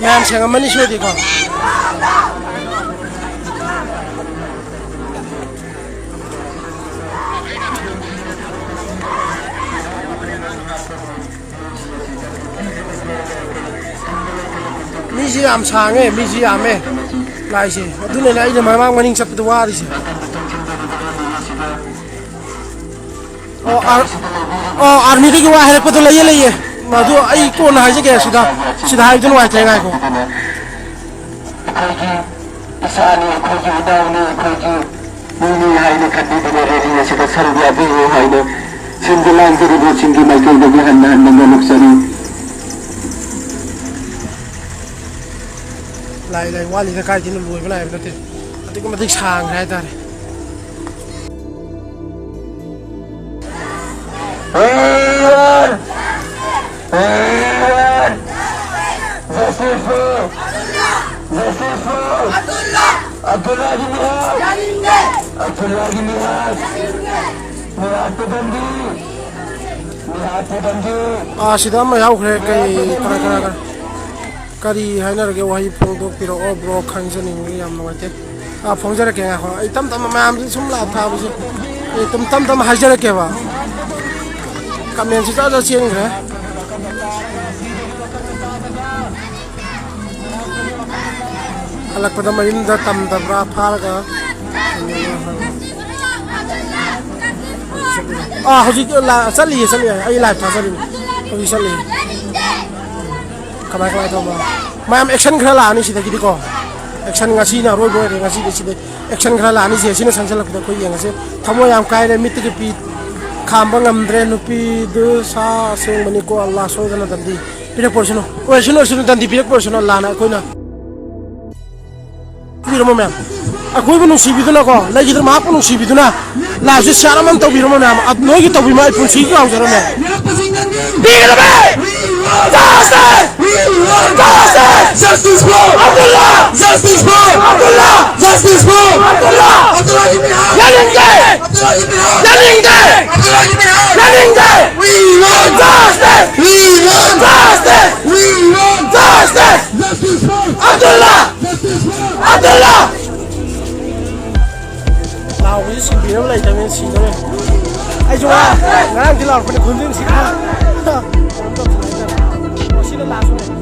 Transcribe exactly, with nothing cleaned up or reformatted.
ꯃꯌꯥꯝ ꯁꯦꯡꯉꯝꯃꯅꯤ ꯁꯣꯏꯗꯦꯀꯣ꯫ ꯃꯤꯁꯤ ꯌꯥꯝ ꯁꯥꯡꯉꯦ, ꯃꯤꯁꯤ ꯌꯥꯝꯃꯦ ꯂꯥꯏꯁꯦ꯫ ꯑꯗꯨꯅꯅꯦ ꯑꯩꯅ ꯃꯃꯥꯡ ꯃꯅꯤꯡ ꯆꯠꯄꯗ ꯋꯥꯔꯤꯁꯦ꯫ ꯑꯣ, ꯑꯥꯔ-, ꯑꯣ, ꯑꯥꯔꯃꯤꯗꯒꯤ ꯋꯥ ꯍꯥꯏꯔꯛꯄꯗꯣ ꯂꯩꯌꯦ, ꯂꯩꯌꯦ꯫ ꯃꯗꯨ ꯑꯩ ꯀꯣꯟꯅ ꯍꯥꯏꯖꯒꯦ ꯁꯤꯗ꯫ ꯁꯤꯗ ꯍꯥꯏꯕꯗꯣ ꯅꯨꯡꯉꯥꯏꯇ꯭ꯔꯦ, ꯉꯥꯏꯈꯣ꯫ ꯑꯩꯈꯣꯏꯒꯤ ꯏꯆꯥꯅꯤ, ꯑꯩꯈꯣꯏꯒꯤ ꯏꯅꯥꯎꯅꯤ, ꯑꯩꯈꯣꯏꯒꯤ ꯃꯤꯅꯤ ꯍꯥꯏꯅ ꯈꯟꯕꯤꯗꯨꯅ ꯔꯦꯂꯤ ꯑꯁꯤꯗ ꯁꯔꯨꯛ ꯌꯥꯕꯤꯌꯨ ꯍꯥꯏꯅ ꯁꯤꯟꯕ ꯂꯥꯡꯖꯔꯤꯕꯁꯤꯡꯒꯤ ꯃꯥꯏꯀꯩꯗꯒꯤ ꯍꯟꯅ ꯍꯟꯅ ꯅꯣꯂꯨꯛꯆꯔꯤ꯫ ꯂꯥꯏ, ꯂꯥꯏ, ꯋꯥꯠꯂꯤꯗ, ꯀꯥꯏꯗꯩꯅꯣ, ꯂꯣꯏꯕ ꯅꯥꯏꯕ ꯅꯠꯇꯦ꯫ ꯑꯗꯨꯛꯀꯤ ꯃꯇꯤꯛ ꯁꯥꯡꯈ꯭ꯔꯦ ꯍꯥꯏꯇꯥꯔꯦ꯫ We want, we want justice for, justice for Abdullahi Nihad. Abdullahi Nihad. Nihad to Dandi. Nihad to Dandi. ꯑꯥ, ꯁꯤꯗ ꯑꯃ ꯌꯥꯎꯈ꯭ꯔꯦ꯫ ꯀꯩ, ꯀꯅꯥ, ꯀꯅꯥ, ꯀꯅꯥ? ꯀꯔꯤ ꯍꯥꯏꯅꯔꯒꯦ? ꯋꯥꯍꯩ ꯐꯣꯡꯗꯣꯛꯄꯤꯔꯛꯑꯣ, ꯕ꯭ꯔꯣ, ꯈꯪꯖꯅꯤꯡꯉꯤ, ꯌꯥꯝ ꯅꯨꯡꯉꯥꯏꯇꯦ꯫ ꯑꯥ, ꯐꯣꯡꯖꯔꯛꯀꯦ, ꯉꯥꯏꯈꯣ꯫ ꯑꯩ ꯇꯞ ꯇꯞꯅ ꯃꯌꯥꯝꯁꯤ ꯁꯨꯝ ꯂꯥꯏꯞ ꯊꯥꯕꯁꯦ, ꯑꯩ ꯇꯞ, ꯇꯞ ꯇꯞꯅ ꯍꯥꯏꯖꯔꯛꯀꯦꯕ꯫ ꯀꯃꯦꯟꯁꯤ ꯖꯔ ꯖꯔ ꯆꯦꯟꯈ꯭ꯔꯦ꯫ ꯍꯜꯂꯛꯄꯗ ꯃꯌꯨꯝꯗ ꯇꯝꯗꯕ꯭ꯔꯥ ꯐꯥꯔꯒ? ꯑꯥ, ꯍꯧꯖꯤꯛ ꯂꯥ-, ꯆꯠꯂꯤꯌꯦ, ꯆꯠꯂꯤꯌꯦ꯫ ꯑꯩ ꯂꯥꯏꯞ ꯊꯥꯖꯔꯤꯅꯤ꯫ ꯍꯧꯖꯤꯛ ꯆꯠꯂꯤꯌꯦ꯫ ꯀꯃꯥꯏ, ꯀꯃꯥꯏ ꯇꯧꯕ? ꯃꯌꯥꯝ ꯑꯦꯛꯁꯟ ꯈꯔ ꯂꯥꯛꯑꯅꯤ ꯁꯤꯗꯒꯤꯗꯤꯀꯣ꯫ ꯑꯦꯛꯁꯟ ꯉꯁꯤꯅ ꯑꯔꯣꯏꯕ ꯑꯣꯏꯔꯦ꯫ ꯉꯁꯤꯗꯤ ꯁꯤꯗ ꯑꯦꯛꯁꯟ ꯈꯔ ꯂꯥꯛꯑꯅꯤ꯫ ꯁꯦ, ꯁꯤꯅ ꯁꯪꯁꯜꯂꯛꯄꯗ ꯑꯩꯈꯣꯏ ꯌꯦꯡꯉꯁꯦ꯫ ꯊꯃꯣꯏ ꯌꯥꯝ ꯀꯥꯏꯔꯦ, ꯃꯤꯠꯇꯒꯤ ꯄꯤ ꯈꯥꯝꯕ ꯉꯝꯗ꯭ꯔꯦ꯫ ꯅꯨꯄꯤꯗꯨ ꯁꯥ ꯑꯁꯦꯡꯕꯅꯤꯀꯣ꯫ ꯑꯜꯂꯥ ꯁꯣꯏꯗꯅ ꯗꯟꯗꯤ ꯄꯤꯔꯛꯄ ꯑꯣꯏꯁꯅꯨ꯫ ꯑꯣꯏꯁꯅꯨ, ꯑꯣꯏꯁꯅꯨ, ꯗꯟꯗꯤ ꯄꯤꯔꯛꯄ ꯑꯣꯏꯁꯅꯨ꯫ ꯑꯜꯂꯥꯅ ꯑꯩꯈꯣꯏꯅ ꯄꯤꯕꯤꯔꯝꯃꯣ ꯃꯌꯥꯝ꯫ ꯑꯩꯈꯣꯏꯕꯨ ꯅꯨꯡꯁꯤꯕꯤꯗꯨꯅꯀꯣ, ꯂꯩꯈꯤꯗ꯭ꯔ ꯃꯍꯥꯛꯄꯨ ꯅꯨꯡꯁꯤꯕꯤꯗꯨꯅ ꯂꯥꯏꯐꯁꯦ ꯁꯤꯌꯥꯔ ꯑꯃ ꯇꯧꯕꯤꯔꯝꯃꯣ ꯃꯌꯥꯝ꯫ ꯑ-, ꯅꯣꯏꯒꯤ ꯇꯧꯕꯤꯃ ꯑꯩ ꯄꯨꯟꯁꯤꯒꯤ ꯀꯥꯎꯖꯔꯣꯏ ꯃꯌꯥꯝ꯫ ꯄꯤꯒꯗꯕꯅꯤ! Justice! Justice! Justice for Abdullah! Justice for Abdullah! Justice for Abdullah! Abdullah ibn Haq! ꯌꯥꯅꯤꯡꯗꯦ! Abdullah ibn Haq! ꯌꯥꯅꯤꯡꯗꯦ! Abdullah ibn Haq! ꯌꯥꯅꯤꯡꯗꯦ! We want justice! We want justice! We want justice! Justice for Abdullah! Justice for Abdullah! ꯂꯥꯎꯕꯁꯤ ꯁꯤꯟꯕꯤꯅꯕ ꯂꯩꯇꯕꯅꯤꯅ ꯁꯤꯗꯧꯔꯦ꯫ ꯑꯩꯁꯨ ꯉꯔꯥꯡ, ꯉꯔꯥꯡꯗꯤ ꯂꯥꯎꯔꯛꯄꯅꯦ, ꯈꯣꯟꯖꯦꯜꯁꯤ ꯈꯔ ꯀꯩꯅꯣ ꯇꯧꯁꯤꯜꯂꯦ ꯍꯥꯏꯇꯥꯔꯦ꯫ ꯑꯣ, ꯁꯤꯅ ꯂꯥꯁꯅꯦ꯫